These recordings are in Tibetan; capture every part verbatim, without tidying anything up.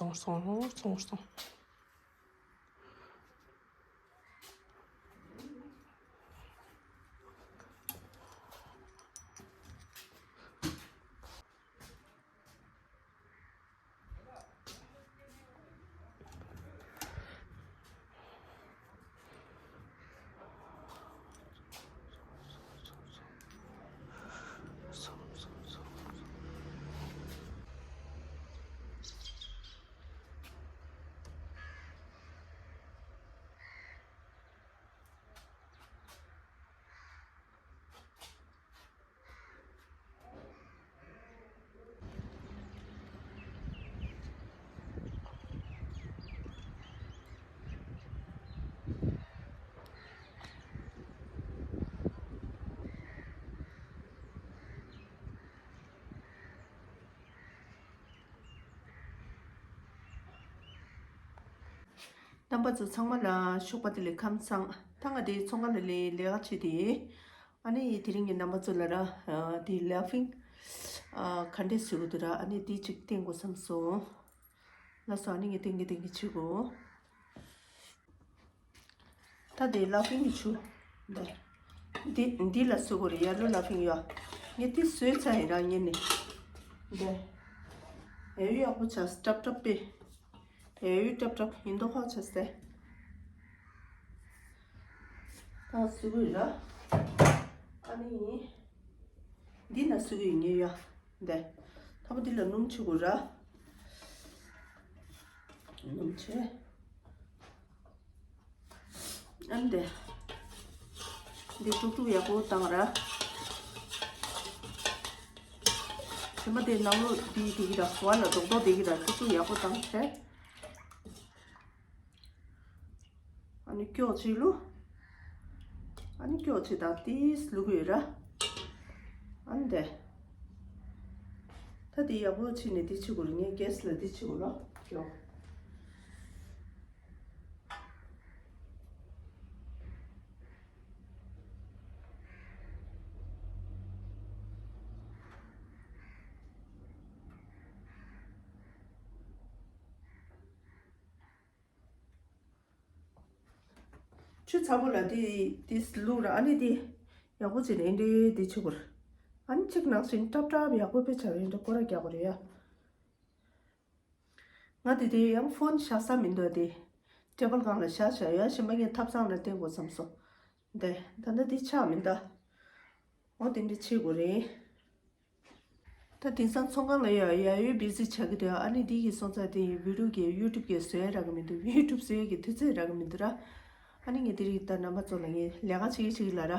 སོང་སོང་སོང་སོང་། རྣམ་པ་ཚོ་ཚང་མ་ལ་ཞོགས་པ་བདེ་ལེགས་ཁམས་བཟང་། ད་ང་དེ་ཚོང་ཁང་ལ་ལས་ལས་ཀ་བྱེད་དེ། ཨ་ནི་དེ་རིང་གི་རྣམ་པ་ཚོ་ལ་ར་ཨ་དེ་ལ་ཕིང་ཨ་ག་འདྲས་བཟོ་གི་འདུག་ར། ཨ་ནི་དེ་ཅིག་བསྟན་དགོས་བསམ་སོང་། ལགས་སོ། ཨ་ནི་ངས་བསྟན་གི་བསྟན་གི་བྱེད་དགོས། ད་དེ་ལ་ཕིང་གི་ཆུ་འདི་འདི་འདི་ལ་བཟོ་དགོས་རེད། ཡ་ལོ་ལ་ཕིང་ཡ། ངས་དེ་བཟོས་ཚར་ཡིན་ར་ངས་ནི། འདི་ཡ་ཡོ་ཡག་པོ་ཆགས་སི་ཀྲབ་ཀྲབ་པེ། ཡ་ཡོ་ཀྲབ་ཀྲབ་ཡིན་མདོག་ཁ་ཆགས་སི། ད་བཟོ་དགོས་ར། ཨ་ནི་འདི་ན་བཟོ་གི་ཡིན་ངས་ཡ། འདི་ཐ་མ་འདི་ལ་སྣུམ་ཆུ་དགོས་ར། སྣུམ་ཆུ། ཨ་ནི་འདི། འདི་དཀྲུག་དཀྲུག་ཡག་པོ་བཏང་ར། ཞིམ་པ་དེ་ནང་ལོགས་འདི་དེ་གི་ར་བ་ལ་རྡོག་རྡོག་དེ་གི་ར་དཀྲུག་དཀྲུག་ཡག་པོ་བཏང་བྱས། ཨ་ནི་སྐྱོགས་ཅིག་བླུགས། ཨ་ནི་སྐྱོགས་ཅིག་དང་ཏིས་བླུགས་ཡོད་ར། ཨ་ནི་དེ། ད་དེ་ཡག་པོ་བྱས་ནས་དེ་བྱེད་དགོས་རེད། ངས་གེ་སི་ལ་དེ་བྱེད་དགོས་ར། སྐྱོགས། ཆུ་ཚ་པོ་ལ་དེ་དེ་བླུགས་ར། ཨ་ནི་དེ་ཡག་པོ་བྱས་ནས་འདི་འདི་བྱེད་དགོས་ར། ཨ་ནི་གཅིག་ནང་བཞིན་ཀྲབ་ཀྲབ་ཡག་པོ་དཔེ་བྱ་བའི་འདྲ་སྐོར་ར་རྒྱག་དགོས་རེད་ཡ། ང་དེ་དེ་ཡང་ཕོན་བཞག་ས་མི་འདུག་དེ་ཊེ་བལ་སྒང་ལ་བཞག་བཞག་ཡ། ཞིམ་པ་ངས་ཐབ་ཚང་ལ་བསྟན་དགོས་བསམ་སོང་། འདི་ད་ལྟ་འདི་ཆགས་མི་འདུག་འོ་དེ་འདྲ་བྱེད་དགོས་རེད། ད་དེང་སང་ཚོང་ཁང་ལ་ཡ་ཡ་ཡོད་བི་ཟི་ཆགས་ཀྱི་འདུག་ཨ་ནི་འདི་གི་སོང་ཙང་དེ་བི་ཌིའོ་གི་ཡུ་ཊུབ་གི་བཟོ་ཡ་རག་གི་མི་འདུག་ཡུ་ཊུབ་བཟོ་ཡ་གི་དུས་ཚོད་རག་གི་མི་འདུག་ར། ཨ་ནི་ངས་དེ་རིགས་ད་རྣམ་པ་ཚོ་ལ་ངས་ལས་ཀ་བྱེད་ཀྱི་བྱེད་ཀྱི་ལ་ར།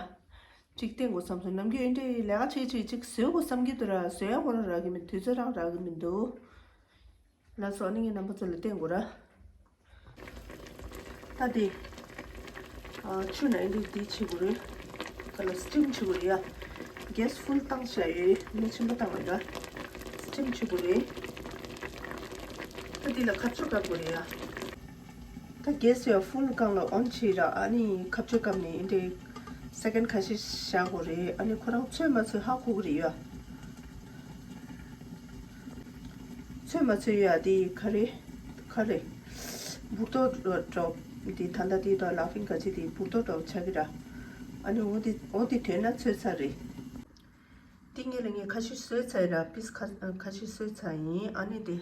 ཅིག་བསྟན་དགོས་བསམ་སོང་། ནམ་རྒྱུན་ཨེ་འདྲའི་ལས་ཀ་བྱེད་ཀྱི་ཅིག་བཟོ་དགོས་བསམ་གྱི་འདུག་ར། བཟོ་ཡ་ཁོ་རང་རག་གི་མི་འདུག་དུས་ཚོད་རང་རག་གི་མི་འདུག་ལགས་སོ། ཨ་ནི་ངས་རྣམ་པ་ཚོ་ལ་བསྟན་དགོས་ར། ད་དེ། ཨ་ཆུ་ནང་འདི་འདི་བྱེད་དགོས་རེད། ད་ལ་སི་ཊིམ་བྱེད་དགོས་རེད་ཡ། གེ་སི་ཕུལ་བཏང་བྱས་ཡོད། མི་ཆེན་པོ་བཏང་བ་ཡ། སི་ཊིམ་བྱེད་དགོས་རེད། ད་འདི་ལ་ཁ་ཆུ་བཀབ་དགོས་རེད་ཡ། ད་གེ་སི་ཡ་ཕུལ་སྒང་ལ་ཨོན་བྱས་ར། ཨ་ནི་ཁ་ཆུ་བཀབ་ནས་འདི་སེ་ཀེན་ཁ་ཤས་བཞག་དགོས་རེད། ཨ་ནི་ཁོ་རང་ཚོས་མ་ཚོས་ཧ་གོ་གི་རེད་ཡ། ཚོས་མ་ཚོས་ཡ་དེ་ག་རེ། ག་རེ། འབུར་ཏོག་འདྲ་འདྲ། དེ་ད་ལྟ་དེ་དང་ལ་ཕིང་ག་ཅི་དེ་འབུར་ཏོག་འདྲ་ཆགས་ཀྱི་ར། ཨ་ནི་འོ་དེ་འོ་དེ་དོན་ན་ཚོས་ཚར་རེད། དེ་ངས་ལ་ངས་ཁ་ཤས་བཟོས་ཚར་ཡིན་ར། པིས་ཁ་ཁ་ཤས་བཟོས་ཚར་ཡིན། ཨ་ནི་དེ་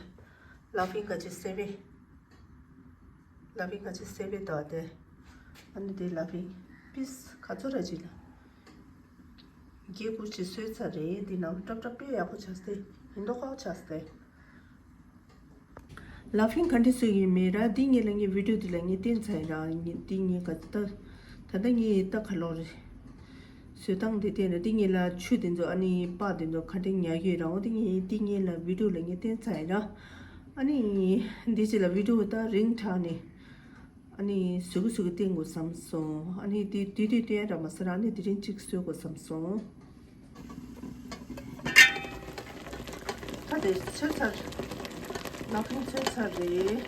ལ་ཕིང་ག་ཅི་སེ་བེ། ལ་ཕིང་ག་ཅི་སེ་བེ་དང་དེ། ཨ་ནི་དེ་ལ་ཕིང་པིས་ག་ཚོད་ར་ཅིག་ལ། བརྒྱད་དགུ་ཅིག་བཟོས་ཚར་རེད། འདི་ནང་ཀྲབ་ཀྲབ་དཔེ་ཡག་པོ་ཆགས་ཏེ། ཡིན་མདོག་ཁ་པོ་ཆགས་ཏེ། ལ་ཕིང་ག་འདྲ་བཟོས་ཡིན་མེད་ར། འདི་ངས་ལ་ངའི་བི་ཌིའོ་འདི་ལ་ངས་བསྟན་ཚར་ཡིན་ར། ངས་འདི་ངས་ག་ད་ད་ལྟ་ངས་ད་ག་ལོག་རེད། བཟོས་སྟངས་འདི་བསྟན་ར། འདི་ངས་ལ་ཆུ་འདི་ཚོ་ཨ་ནི་པགས་འདི་ཚོ་ག་འདྲ་ཉར་གྱི་ར། འོ་འདི་ངས་འདི་ངས་ལ་བི་ཌིའོ་ལ་ངས་བསྟན་ཚར་ཡིན་ར། ཨ་ནི་འདི་ཅི་ལ་བི་ཌིའོ་ད་རིང་དྲགས་ནས། ཨ་ནི་བཟོ་གི་བཟོ་གི་བསྟན་དགོས་བསམ་སོང་། ཨ་ནི་དེ་དུས་དུས་བསྟན་ར་མ་ཟེར། ཨ་ནི་དེ་རིང་གཅིག་བཟོ་དགོས་བསམ་སོང་། ད་དེ་ཚོས་ཚར། ལ་ཕིང་ཚོས་ཚར་རེད།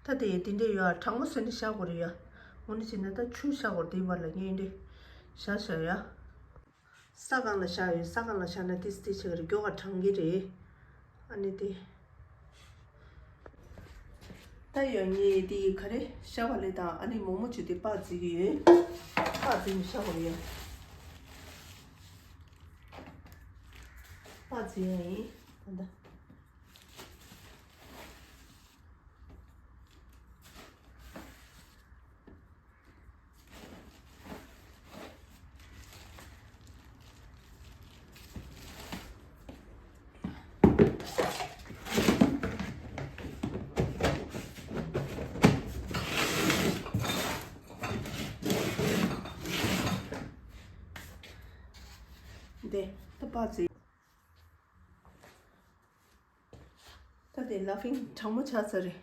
ད་དེ་དེ་འདྲས་ཡོད་ཨ། གྲང་མོ་བཟོས་ནས་བཞག་དགོས་རེད་ཡ། འོ་ནི་བྱས་ན་ད་ཆུ་བཞག་དགོས་རེད། དེའི་བར་ལ་ངས་འདི་བཞག་བཞག་ཡ། ས་སྒང་ལ་བཞག་ཡོད། ས་སྒང་ལ་བཞག་ན་ཏིས་ཏིས་བྱེད་ཀྱི་རེད། མགྱོགས་པ་གྲང་གི་རེད། ཨ་ནི་དེ། ད་ཡང་ངས་དེ་ག་རེ་བཞག་པ་ལས་དང་། ཨ་ནི་མོག་མོག་ཅིག་དེ་སྤགས་བརྫིས་ཀྱི་ཡོད། སྤགས་བརྫིས་ནས་བཞག་པ་རེད། སྤགས་བརྫིས་ཡ་ཡིན་ད་ལྟ། འདི་ད་སྤགས་བརྫིས། ད་དེ་ལ་ཕིང་གྲང་མོ་ཆགས་ཚར་རེད།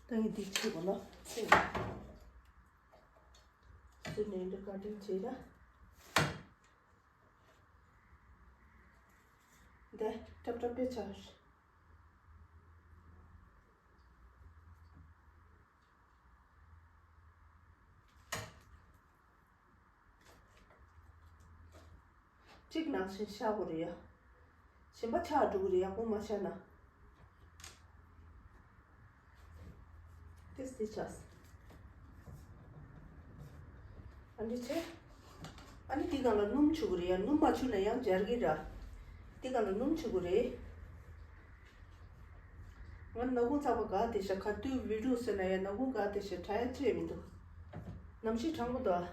ད་ངས་འདི་བྱེད་དགོས་ལ། སུ་ནས་འདི་ཀ་ཊིང་བྱེད་ད། འདི་ཀྲབ་ཀྲབ་པོ་ཆགས། གཅིག་ནང་བཞིན་བཞག་དགོས་རེད་ཡ། གཞན་པ་ཆག་འགྲོ་གི་རེད། ཡག་པོ་མ་བཞག་ན། ཏིས་ཏིས་ཆགས། ཨ་འདི་བྱས། ཨ་ནི་འདི་སྒང་ལ་སྣུམ་བྱུག་གི་རེད་ཡ། སྣུམ་མ་བྱུག་ན་ཡང་འབྱར་གི་ར། འདི་སྒང་ལ་སྣུམ་བྱུག་གི་རེད། ང་ནག་ཁུང་ཚ་པོ་ག་དེ་ཤ་ཁ་ཏུ་བི་ཌིའོ་ཟེར་ན་ཡང་ནག་ཁུང་ག་དེ་ཤ་ཁྲ་ཡ་ཅི་ཡང་མི་འདུག་གནམ་གཤིས་གྲང་མོ་འདུག་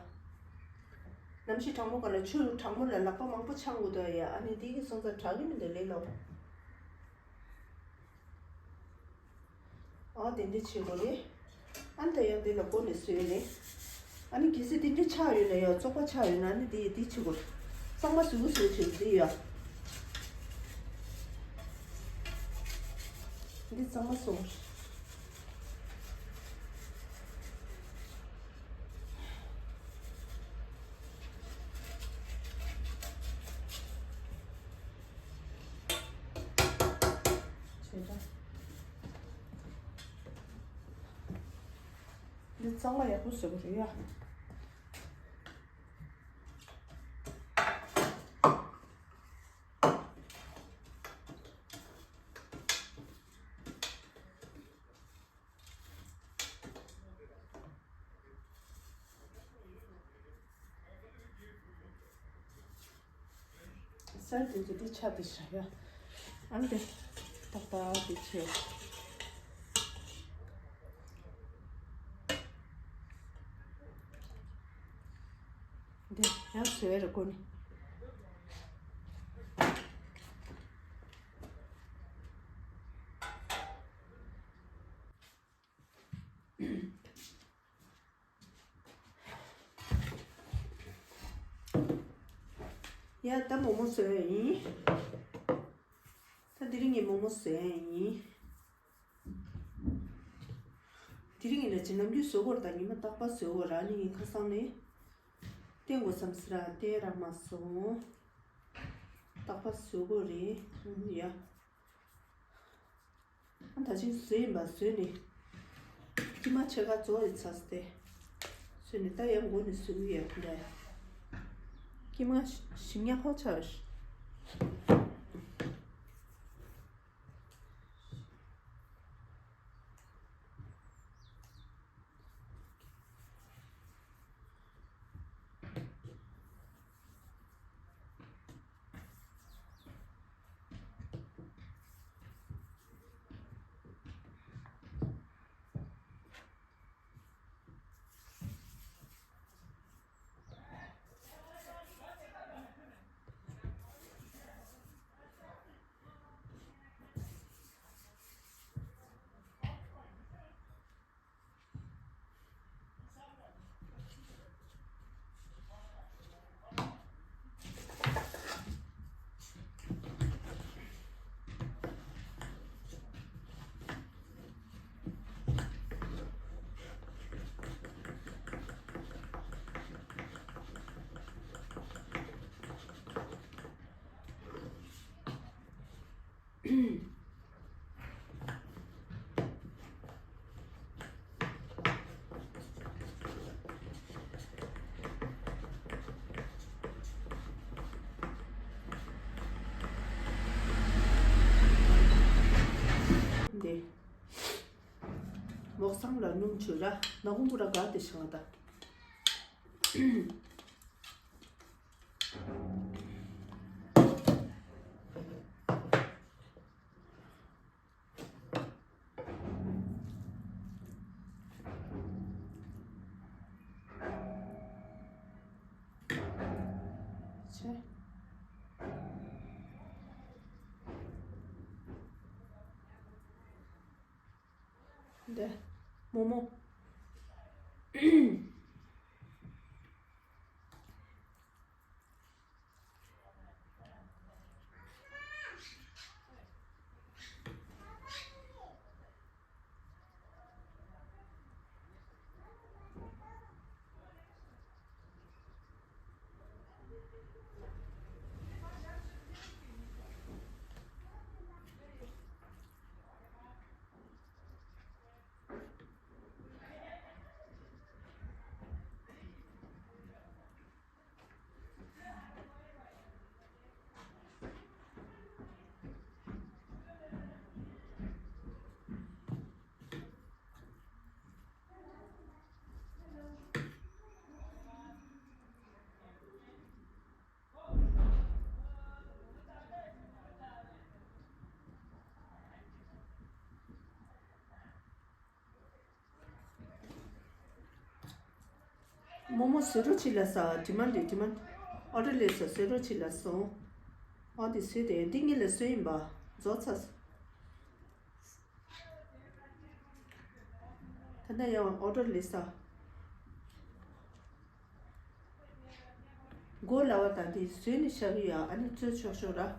གནམ་གཤིས་གྲང་མོ་ག་ལ་ཆུ་གྲང་མོ་ལ་ལག་པ་མང་པོ་འཆང་དགོས་འདུག་ཡ། ཨ་ནི་འདི་གི་སོང་ཙང་དྲག་གི་མི་འདུག་ལས་སླ་བོ། ཨ་དེ་འདྲ་བྱེད་དགོས་རེད། ཨ་ནི་ད་ཡང་དེ་ལ་མགོ་ནས་བཟོས་རེད། ཨ་ནི་གལ་སྲིད་དེ་འདྲ་ཆགས་ཡོད་ན་ཡང་བཙོག་པ་ཆགས་ཡོད་ན་ཨ་ནི་དེ་ཡི་དེ་བྱེད་དགོས། གཙང་མ་བཟོས་བཟོས་བྱེད་དེ་ཡ། འདི་གཙང་མ་བཟོ། བྱས་ཙང་། འདི་གཙང་མ་ཡག་པོ་བཟོ་དགོས་རེད་ཡ། སར་དེ་ཚོ་དེ་ཆ་དེ་བཞག་ཡ། ཨ་ནི་དེ་ཏག་ཏག་དེ་བྱས། འདི་ཡང་བཟོས་རེད་ཀོ་ནི། ཡ་ད་མོག་མོག་བཟོས་ཡིན། ད་དེ་རིང་ངས་མོག་མོག་བཟོས་ཡིན། དེ་རིང་ངས་ལས་བྱེད་ནམ་རྒྱུན་བཟོ་དགོས་རེད། ད་ཉི་མ་རྟག་པར་བཟོ་དགོས་རེད། ཨ་ནི་ངས་ཁ་སང་ནས་བསྟན་དགོས་བསམ་ཟེར་ར་བསྟན་རག་མ་སོང་། རྟག་པར་བཟོ་དགོས་རེད། ཨུམ་ཡ། ཨ་ད་ཅིག་བཟོས་ཡིན་པ་བཟོས་ནས། དཀྱིལ་མ་ཕྱེད་ཀ་རྫོགས་ཡིན་ཚར་སྟེ། བཟོས་ནས་ད་ཡང་མགོ་ནས་བཟོས་ཡོད་འདྲ། དཀྱིལ་མ་ཞིམ་ཉག་ཁོག་ཆགས། ཚང་ལ་སྣུམ་བྱུག་ར། ནག་ཁུང་པུ་ར་ག་དེ་ཤང་ད། འདི་མོག་མོག་མོག་མོག་བཟོས་རོགས་བྱེད་ལབ་ས། ཌི་མན་ཌི་ཌི་མན་ཌི། ཨོ་ཌར་སླེབས་ས། བཟོས་རོགས་བྱེད་ལབ་སོང་། ཨ་འདི་བཟོས་ཏེ་འདི་ངེད་ལ་བཟོས་ཡིན་པ། རྫོགས་ཚར་སོང་། ད་ལྟ་ཡང་ཨོ་ཌར་སླེབས་ས། གོ་སླ་བ་དང་དེ་བཟོས་ནས་བཞག་གི་ཡོད། ཨ་ནི་བཙོས་ཆོག་ཆོག་ར།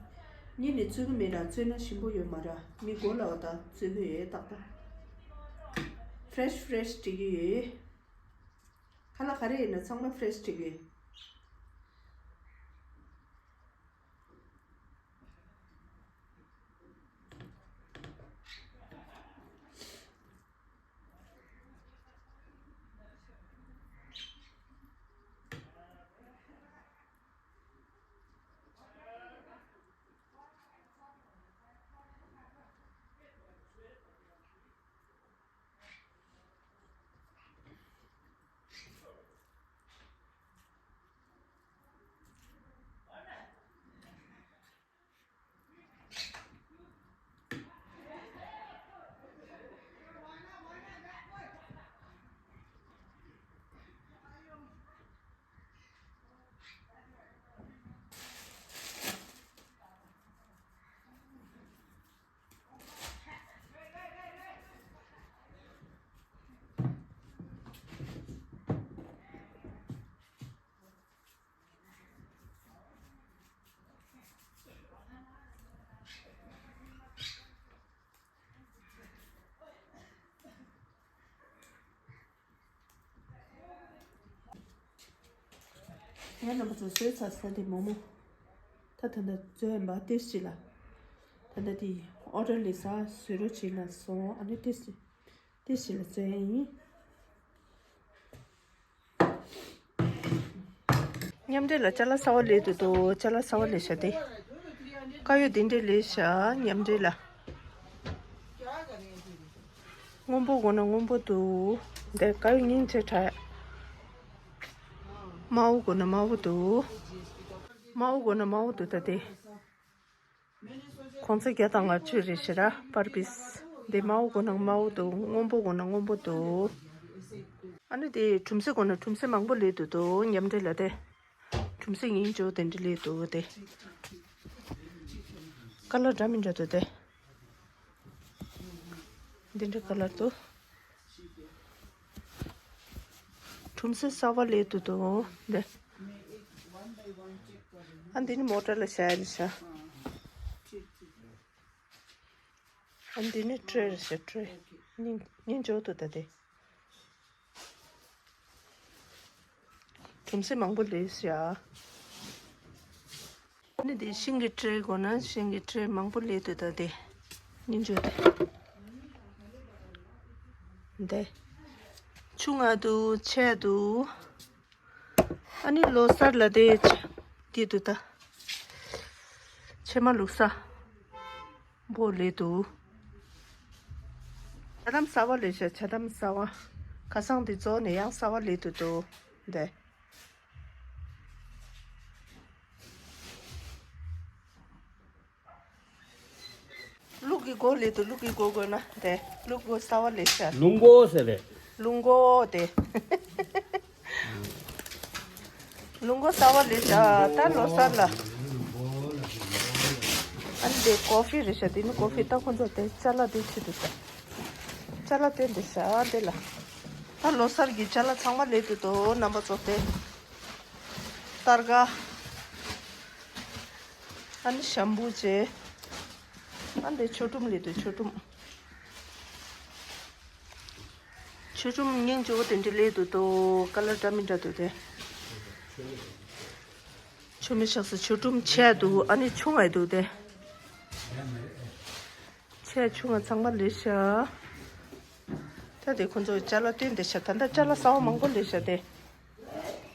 ཉིན་ནས་བཙོས་གི་མེད་ར། བཙོས་ན་ཞིམ་པོ་ཡོད་མ་ར། མི་གོ་སླ་བ་དང་བཙོས་གི་ཡོད་ཏག་ཏག་ཕ་རེ་ཤི་ཕ་རེ་ཤི་སྒྲིག་གི་ཡོད། ཁ་ལག་ག་རེ་ཡིན་ན་ཚང་མ་ཕ་རེ་ཤི་སྒྲིག་གི་ཡོད། ངས་རྣམ་པ་ཚོ་བཟོས་ཚར་ས་འདི་མོག་མོག་ད་ད་ལྟ་བཟོས་ཡིན་པ་ཏིས་ཅི་ལ། ད་ལྟ་འདི་ཨོ་ཌར་སླེབས་ས། བཟོས་རོགས་བྱེད་ལབ་སོང་། ཨ་ནི་ཏིས་ཅི་ཏིས་ཅི་ལ་བཟོས་ཡིན། མཉམ་འབྲེལ་ལ་ཅ་ལག་གསར་པ་སླེབས་འདུག་ཅ་ལག་གསར་པ་སླེབས་ཤག་སྟེ། དཀར་ཡོལ་འདི་འདྲས་སླེབས་ཤག་མཉམ་འབྲེལ་ལ། སྔོན་པོ་དགོས་ན་སྔོན་པོ་འདུག་འདི་དཀར་ཡོལ་སྙིང་རྗེ་དྲགས། དམར་པོ་དགོས་ན་དམར་པོ་འདུག་དམར་པོ་དགོས་ན་དམར་པོ་འདུག་ད་དེ། གོང་ཚད་བརྒྱ་དང་ལྔ་བཅུ་རེད་ཤག་ར། པར་པིས། འདི་དམར་པོ་དགོས་ན་དམར་པོ་འདུག་སྔོན་པོ་དགོས་ན་སྔོན་པོ་འདུག་ཨ་ནི་དེ་གྲུམ་ཟེ་དགོས་ན་གྲུམ་ཟེ་མང་པོ་སླེབས་འདུག་མཉམ་འབྲེལ་ལ་དེ། གྲུམ་ཟེ་ཡིན་ཅོ་དེ་འདྲ་སླེབས་འདུག་དེ། ཀ་ལར་འདྲ་མི་འདྲ་འདུག་དེ། འདི་འདྲ་ཀ་ལར་འདུག་གྲུམ་ཟེ་གསར་པ་སླེབས་འདུག་འདི། ཨ་འདི་ནི་མོ་ཊ་ལ་བཞག་ཡ་རེད་ཤག་ཨ་འདི་ནི་ཊེ་རེད་ཤག་ཊེ། སྙིང་སྙིང་རྗེ་པོ་འདུག་ད་དེ། གྲུམ་ཟེ་མང་པོ་སླེབས་ཤག་ཨ་ནི་དེ་ཤིང་གི་ཊེ་དགོས་ན་ཤིང་གི་ཊེ་མང་པོ་སླེབས་འདུག་ད་དེ། སྙིང་རྗེ་པོ་འདུག་འདི། ཆུང་ང་འདུག་ཆེ་འདུག་ཨ་ནི་ལོ་གསར་ལ་དེ་ཆ་དེ་འདུག་ད། ཕྱེ་མ་བླུགས་ས། འབོ་ལེ་འདུག་ད་ ཆ་ལམ་གསར་བ་ལས་ཤག་ཆ་ལམ་གསར་བ། ཁ་སང་དེ་ཚོ་ནས་ཡང་གསར་བ་ལས་དུ་འདུག་འདི། ལུག་གི་མགོ་ལས་དུ་ལུག་གི་མགོ་དགོས་ན་དེ་ལུག་མགོ་གསར་བ་ལས་ཤག་ལུག་མགོ་ཟེར་རེད། ལུག་མགོ་དེ། ལུག་མགོ་གསར་བ་ལས་ཤག་ད་ལོ་གསར་ལ། ཨ་ནི་དེ་ཀོ་ཧྥི་རེད་ཤག་དེ་ནི་ཀོ་ཧྥི་ད་ཁོ་ཚོ་དེ་ཅ་ལག་དེ་ཆེད་དུ་ཤག་ཅ་ལག་དེ་འདི་ཤག་དེ་ལ། ད་ལོ་གསར་གྱི་ཅ་ལག་ཚང་མ་ལས་དུ་དོ་རྣམ་པ་ཚོ་དེ། སྟར་ག་ཨ་ནི་ཤམ་བུ་བྱས། ཨ་འདི་ཆོས་ཁྲུམ་ལས་དུ་ཆོས་ཁྲུམ། ཆོས་ཁྲུམ་སྙིང་རྗེ་བོ་དེ་འདྲ་ལས་དུ་དོ་ཀ་ལར་འདྲ་མི་འདྲ་དུ་དེ། ཆོས་མི་ཤག་སུ་ཆོས་ཁྲུམ་ཆེ་དུ་ཨ་ནི་ཆུང་བ་དུ་དེ། ཆེ་ཆུང་བ་ཚང་མ་ལས་ཤག་ད་དེ་ཁོ་ཚོ་ཅ་ལག་སྟོན་དེ་ཤག་ད་ལྟ་ཅ་ལག་གསར་བ་མང་པོ་ལས་ཤག་དེ།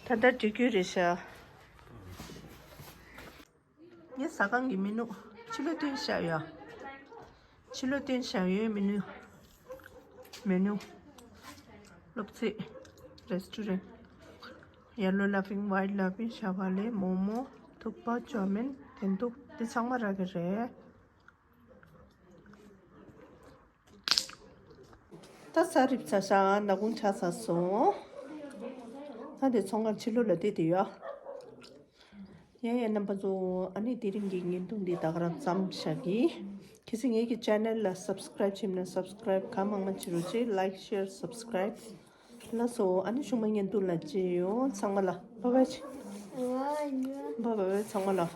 ད་ལྟ་དྲི་རྒྱུ་རེད་ཤག་ངས་ཟ་ཁང་གི་མེ་ནུ། ཕྱི་ལོགས་སྟོན་བཞག་ཡོད། ཕྱི་ལོགས་སྟོན་བཞག་ཡོད་མེ་ནུ། མེ་ནུ། སློབ་ཚིགས། རེ་སི་ཊོ་རན། Yellow Laughing, White Laughing, ཤ་བ་ལེ། མོག་མོག་ཐུག་པ། ཅོ་མིན། དེ་འདུག་དེ་ཚང་མ་རག་གི་རེད། ད་ས་རིབ་ཚ་ཤག་ནག་ཁུང་ཆགས་ཚར་སོང་། ད་དེ་ཚོང་ཁང་ཕྱི་ལོགས་ལ་བསྡད་དེ་ཡོད། ཡ་ཡ་རྣམ་པ་ཚོ། ཨ་ནི་དེ་རིང་གི་བརྙན་ཐུང་འདི་ད་ག་རང་མཚམས་བཞག་གི། གལ་སྲིད་ངེད་ཀྱི་ཆེ་ནལ་ལ་སབ་སི་ཀ་རེབ་བྱས་མིན་ན་སབ་སི་ཀ་རེབ་གང་མང་མང་བྱེད་རོགས་བྱེད། ལའིཀ་ཤེར་སབ་སི་ཀ་རེབ། ལགས་སོ། ཨ་ནི་གཞུག་མ་བརྙན་ཐུང་ལ་མཇལ་ཡོང་། ཚང་མ་ལ་བཱའི་བཱའི། བཱའི་བཱའི་ཚང་མ་ལ།